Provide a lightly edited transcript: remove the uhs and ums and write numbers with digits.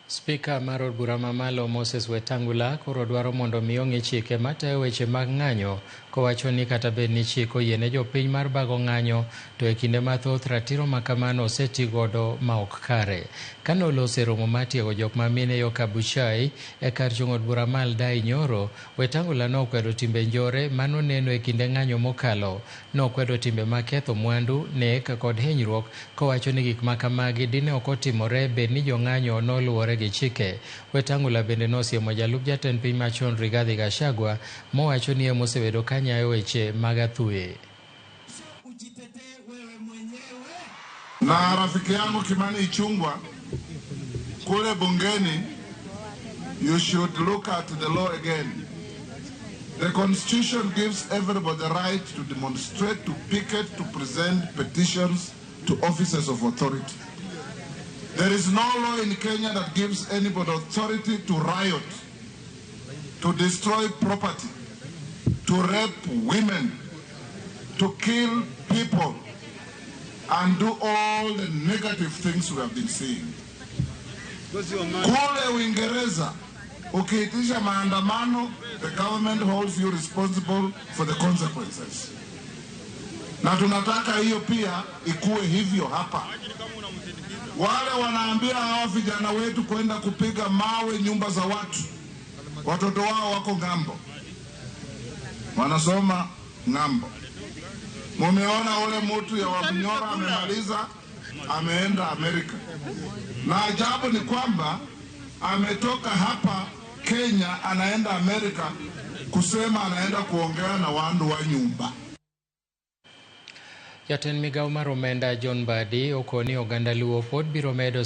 Spika mar od bura mamalo Moses Wetangula koro dwaro mondo mi ong'i chike matayo weche mag ng'anyo kowacho ni kata bed ni chik oyiene jopiny mar bago ng'anyo to e kinde mathoth ratiro ma kamano osetigodo ma ok kare. Kane oloso e romo mar tiego jok ma mine yo Kabuchai e kar chung' od bura ma Aldai nyoro, Wetangula nokwedo timbe njore manoneno e kinde ng'anyo mokalo. Nokwedo timbe mag ketho mwandu, nek kod hinyruok kowacho ni gik ma kamagi dine ok otimore bed ni jong'anyo noluwore gi chike. Wetangula bende nosiemo jalup jatend piny machon Rigathi Gachagua mowacho ni emosebedo ka nyayo weche mag athuye. Na rafiki yangu Kimani Ichung'wah kule bungeni, you should look at the law again. The constitution gives everybody the right to demonstrate, to picket, to present petitions to officers of authority. There is no law in Kenya that gives anybody authority to riot, to destroy property, to rape women, to kill people, and do all the negative things we have been seeing. Kule Uingereza, ukiitisha maandamano, the government holds you responsible for the consequences. Na tunataka hiyo pia ikuwe hivyo hapa. Wale wanaambia hawa vijana wetu kwenda kupiga mawe nyumba za watu, watoto wao wako ng'ambo, wanasoma ng'ambo. Mumeona ule mtu ya Wamunyoro amemaliza, ameenda Amerika, na ajabu ni kwamba ametoka hapa Kenya anaenda Amerika kusema anaenda kuongea na wandu wa nyumba. Jatend migao mar omenda John Mbadi okoni oganda Luo pod biro medo